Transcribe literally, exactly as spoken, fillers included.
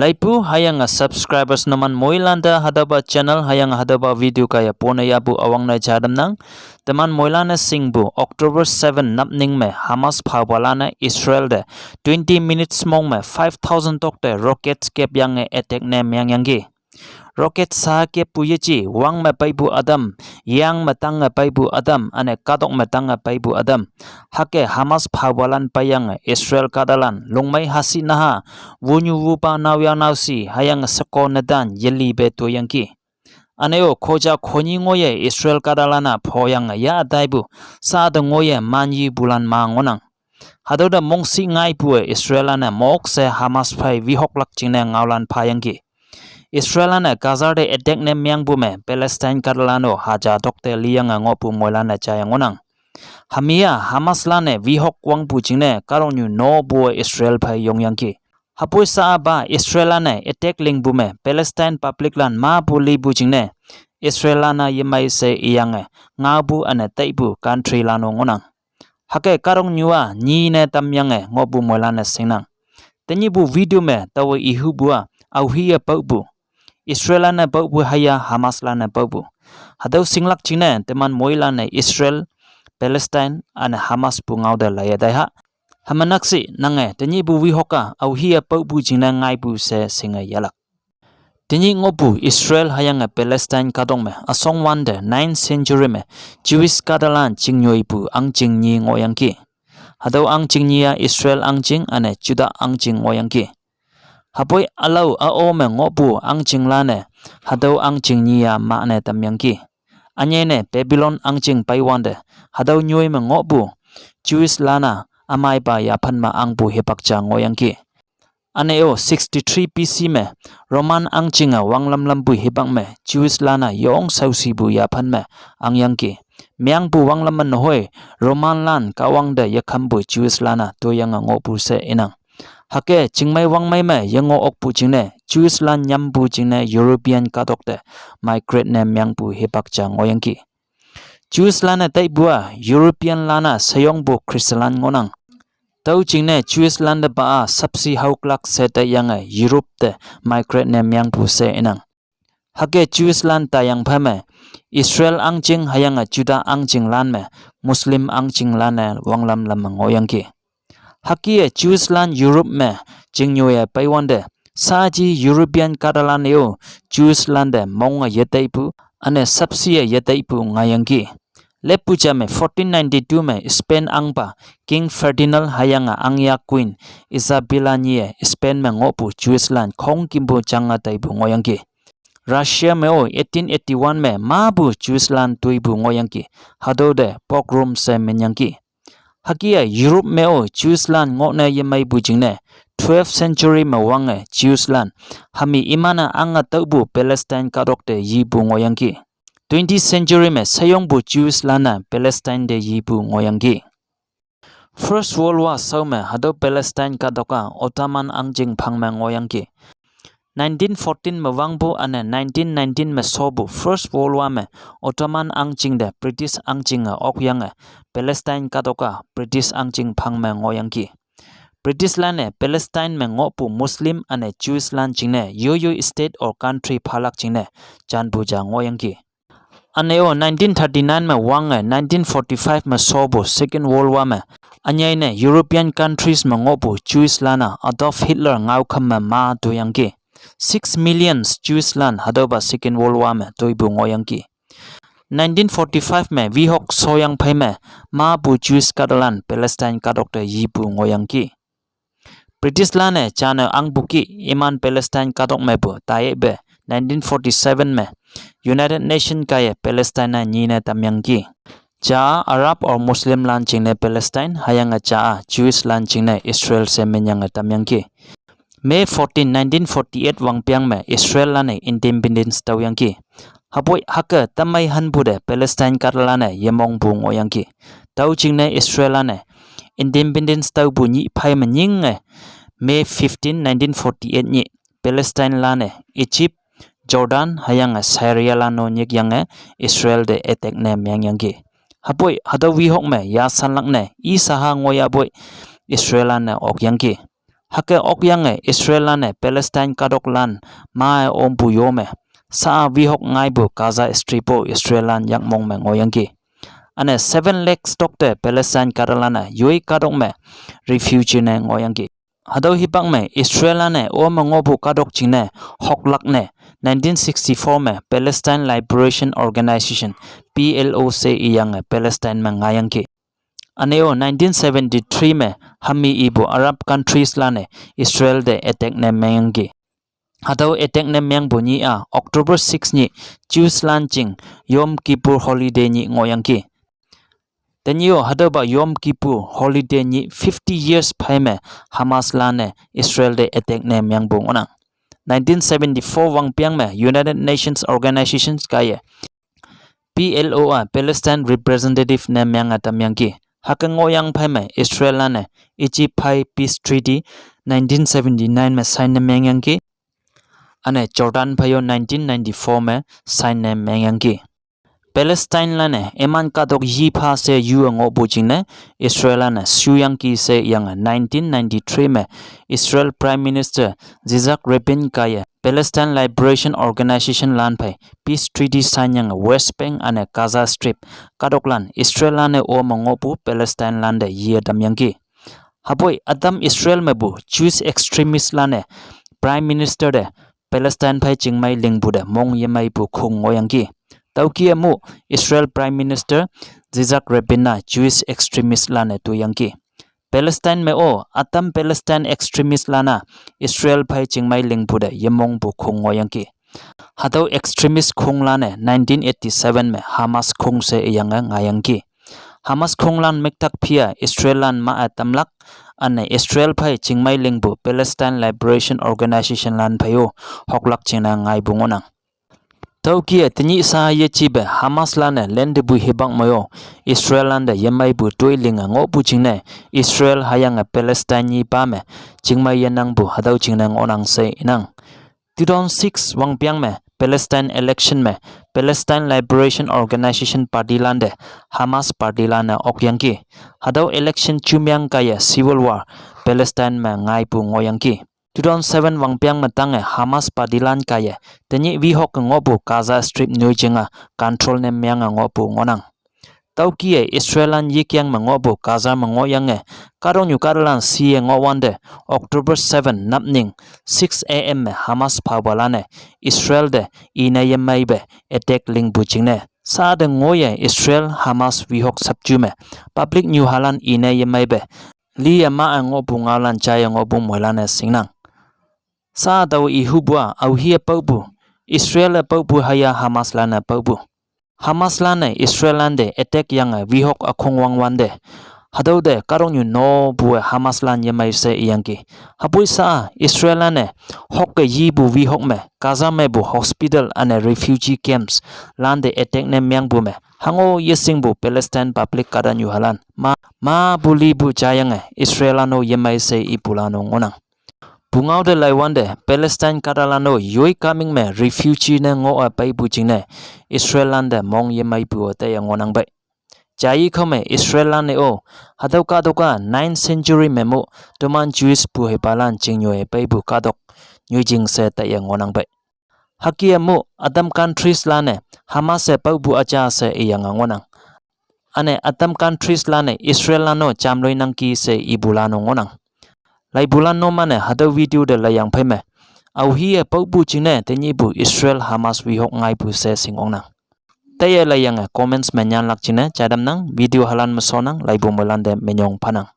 Ipu hüyange subscribers numan moilan te hatüopa channel hüyange hatüopa video kaiye pone yahpu üwangne jadamnang. Teman moilan-e shingpu October seven napning me Hamas phaopalan-e Israel te twenty minutes mong me five thousand tok te rockets kepyange attack ne mengyangki. Rocket sa keppu yeje, wang me peipu ütam, yang me tange peipu ütam, üne kahtok me tange peipu ütam. Hüke Hamas phaopalan peiyange Israel kahtalan longmei hasi naha, wunyu wupa naoyha naoshi, hüyange sheko netan yelipe toyangki. Üne-o khoja khonyi ngoiye Israel kahtalan-a phoyange yah taipu, sa te ngoiye manyipulan ma ngohnang. Hatüo te mongshih ngaipu-e Israel lan-e mok she Hamas phei wihoklak jingne ngaolan phayangki. Israel lan-e Gaza te attack ne mengpu me Palestine kahtalan-o haja tok te liyange ngohpu moilan-e jayang ngohnang. Hami-a Hamas lan-e wihok wangpu jingne kahtoknyu nopu-e Israel phei yongyangki. Hüpoi sha-a pa Israel lan-e attack lingpu me Palestine public lan mapu lipu jingne Israel lan-a yemei she iyange ngaopu üne taipu country lan-o ngohnang. Hüke kahtoknyu-a nyi ne tamyange ngohpu moilan-e shingnang. Tenyihpu video me taowe ihupu-a aohi-e paopu, Israel lan-e paopu hüya Hamas lan-e paopu, hatüo shinglak jingne teman moilan-e Israel, Palestine üne Hamas pu ngao te laiye taiha. Hüme nakshih nange tenyihpu wihok-a aohi-e paopu jingne ngaipu she shinge yahlak. Tenyih ngohpu Israel hüyange Palestine kahtok me üsong wante ninth century me Jewish kahtalan chingnyoipu ahngching nyi ngohyangki. Hatüo ahngching nyi-a Israel ahngching üne Juda ahngching ngohyangki. Hüpoi ülao üo me ngohpu ahngchinglan-e hatüo ahngching nyi-a mahne tamyangki. Ünyei ne Babylon ahngching peiwante hatüo nyoi me ngohpu Jewish lan-a ümaipa yaphan me ahngpu hipak ja ngohyangki. Üne-o sixty-three B C me Roman ahngchinge wanglam lampu hipak me Jewish lan-a yong shaoshipu yaphan me ahngyangki. Mengpu wanglam me nehoi Roman lan kahwang te yekhampu Jewish lan-a toyange ngohpu she inang. Hüke chingmei wangmei me yengoh okpu jingne Jewish lan nyampu jingne European kahtok te migrate ne mengpu hipak ja ngohyangki. Jewish lan-e taipu-a European lan-a sheyongpu Christian lan ngohnang. Tüo jingne Jewish lan te pa-a sapshi haoklak she taiyange Europe te migrate ne mengpu she inang. Hüke Jewish lan taiyang phei me Israel ahngching hüyange Juda ahngchinglan me Muslim ahngchinglan-e wanglam lam me ngohyangki. Hüke-e Jewish lan Europe me chingnyoiye peiwante, saji European kahtalan-e-o Jewish lan te monge yetaipu üne sapshi-e yetaipu ngaiyangki. Leppu ja me fourteen ninety-two me Spain ahngpa King Ferdinand hüyange ahngya Queen Isabella nyi-e Spain me ngohpu Jewish lan khongkümpu jange taipu ngohyangki. Russia me-o eighteen eighty-one me mapu Jewish lan toipu ngohyangki. Hatüo te pogrom she minyangki. Hüke-a Europe me-o Jewish lan ngohne yemeipu jingne twelfth century me wange Jewish lan hami iman-e ange tüopu Palestine kahtok te yipu ngohyangki. Twentieth century me sheyongpu Jewish lan-a Palestine te yipu ngohyangki. First World War shao me hatüo Palestine kahtok-a Ottoman ahngching phang me ngohyangki. Nineteen fourteen me wangpu üne nineteen nineteen me shopu First World War me Ottoman ahngching te British ahngchinge okyange Palestine kahtok-a British ahngching phang me ngohyangki. British lan-e Palestine me ngohpu Muslim üne Jewish lan jingne yoi yoi state or country phalak jingne janpu ja ngohyangki. Üne-o nineteen thirty-nine me wange nineteen forty-five me shopu Second World War me ünyei ne European countries me ngohpu Jewish lan-a Adolf Hitler ngaokham me ma toyangki. Six millions Jewish lan hatüopa Second World War me toipu ngohyangki. Nineteen forty-five me wihok shoyang phei me mapu Jewish kahtalan Palestine kahtok te yipu ngohyangki. British lan-e jane ahngpu kih iman Palestine kahtok mepu tayepe nineteen forty-seven me United Nation kaiye Palestine-a nyine tamyangki. Ja Arab or Muslim lan jingne Palestine hüyange ja-a Jewish lan jingne Israel she minyange tamyangki. May fourteen, nineteen forty-eight wangpeng me Israel lan-e independence tüoyangki. Hüpoi hüke tamei hanpu te Palestine kahtalan-e yemongpu ngohyangki. Tüo jingne Israel lan-e independence tüopu nyih phei me nyinge May fifteen, nineteen forty-eight nyih Palestine lan-e Egypt, Jordan hüyange Syria lan-o nyikyange Israel te attack ne mengyangki. Hüpoi hatüo wihok me yashanlak ne i saha ngohyahpoi Israel lan-e okyangki. Hüke okyange Israel lan-e Palestine kadoklan ma-e ompu yome sa-a wihok ngaipu Gaza Strip-o Israel lan yakmong me ngohyangki. Üne seven lakhs tokte Palestine kahtalan-e yoi kadok me refugee ne ngohyangki. Hatüo hipak me Israel lan-e ome ngohpu kadok jingne hoklak ne nineteen sixty-four me Palestine Liberation Organization, P L O she iyange Palestine me ngaiyangki. Üne-o nineteen seventy-three me hami ipu Arab countries lan-e Israel te attack ne mengyangki. Hatüo attack ne mengpu nyih-a October six nyih Jews lan jing Yom Kippur holiday nyih ngohyangki. Tenyih-o hatüopa Yom Kippur holiday nyih fifty years phei me Hamas lan-e Israel te attack ne mengpu ngohnang. Nineteen seventy-four wangpeng me United Nations Organizations kaiye P L O-a Palestine representative ne menge tamyangki. Hüke ngohyang phei me Israel lan-e Egypt phei Peace Treaty nineteen seventy-nine me sign ne mengyangki. Üne Jordan phei-o nineteen ninety-four me sign ne mengyangki. Palestine lan-e iman kahtok yipha she yu-e ngohpu jingne Israel lan-e shuyangki she iyange nineteen ninety-three me Israel Prime Minister Yitzhak Rabin kaiye Palestine Liberation Organization lan phei Peace Treaty signyange West Bank üne Gaza Strip kadoklan Israel lan-e ome ngohpu Palestine lan te ye tamyangki. Hüpoi ütam Israel mepu Jewish extremist lan-e Prime Minister te Palestine phei chingmei lingpu te mong yemeipu khong ngohyangki. Tüokih-e mu Israel Prime Minister Yitzhak Rabin-a Jewish extremist lan-e toiyangki. Palestine me-o ütam Palestine extremist lan-a Israel phei chingmei lingpu te yemongpu khong ngohyangki. Hatüo extremist khonglan-e nineteen eighty-seven me Hamas khong she iyange ngaiyangki. Hamas khonglan müktak phei-a Israel lan ma-e tamlak, üne Israel phei chingmei lingpu Palestine Liberation Organization lan phei-o hoklak jingne ngaipu ngohnang. Tüokih-e tenyih sa yejipe Hamas lan-e lentepui hipak me-o Israel lan te yemeipu toi linge ngohpu jingne Israel hüyange Palestine nyipa me chingmei yenangpu hatüo jingne ngohnang she inang. Two thousand six wangpeng me Palestine election me Palestine Liberation Organization party lan te Hamas party lan-e okyangki. Hatüo election jumyang kaiye civil war Palestine me ngaipu ngohyangki. Two thousand seven wangpeng me tange Hamas party lan kaiye tenyih wihok ngohpu Gaza Strip nyoijing-a control ne menge ngohpu ngohnang. Tüokih-e Israel lan yikeng me ngohpu Gaza me ngohyange kahtoknyu kahtalan siye ngohwante October seven napning six A M me Hamas phaopalan-e Israel te ine yemeipe attack lingpu jingne sa te ngoiye Israel Hamas wihok sapju me public nyuhalan ine yemeipe liye ma-e ngohpu ngaolan jaiye ngohpu moilan-e shingnang. Sa tao ihupu-a aohi-e paopu, Israel-e paopu hüya Hamas lan-e paopu. Hamas lan-e Israel lan te attack yange wihok ükhong wangwante hatüo te kahtoknyu nopu-e Hamas lan yemei she iyangki. Hüpoi sa-a Israel lan-e hokke yipu wihok me Gaza mepu hospital üne refugee camps lan te attack ne mengpu me hango yeshingpu Palestine public kahtanyuhalan ma, mapu lipu jayange Israel lan-o yemei she ipulan-o ngohnang. Pungao te laiwante Palestine kahtalan-o yoi kaming me refugee ne ngoh-e peipu jingne Israel lan te mong yemeipu-o taiye ngohnang pei. Jai khao me Israel lan-e-o hatüo kahtok-a ninth century me mu toman Jewish pu hipalan chingnyoiye peipu kahtok nyoijing she taiye ngohnang pei. Hüke-e mu ütam countries lan-e Hamas-e paopu üja she iyange ngohnang. Üne ütam countries lan-e Israel lan-o jamloinangki she ipulan-o ngohnang. Laipulan numan-e hatüo video te laiyang phei me aohi-e paopu jingne tenyihpu Israel Hamas wihok ngaipu she shing ongnang. Taiye laiyange comments me nyanlak jingne jaitamnang. Video halan me shonnang, laipu moilante minyong phanang.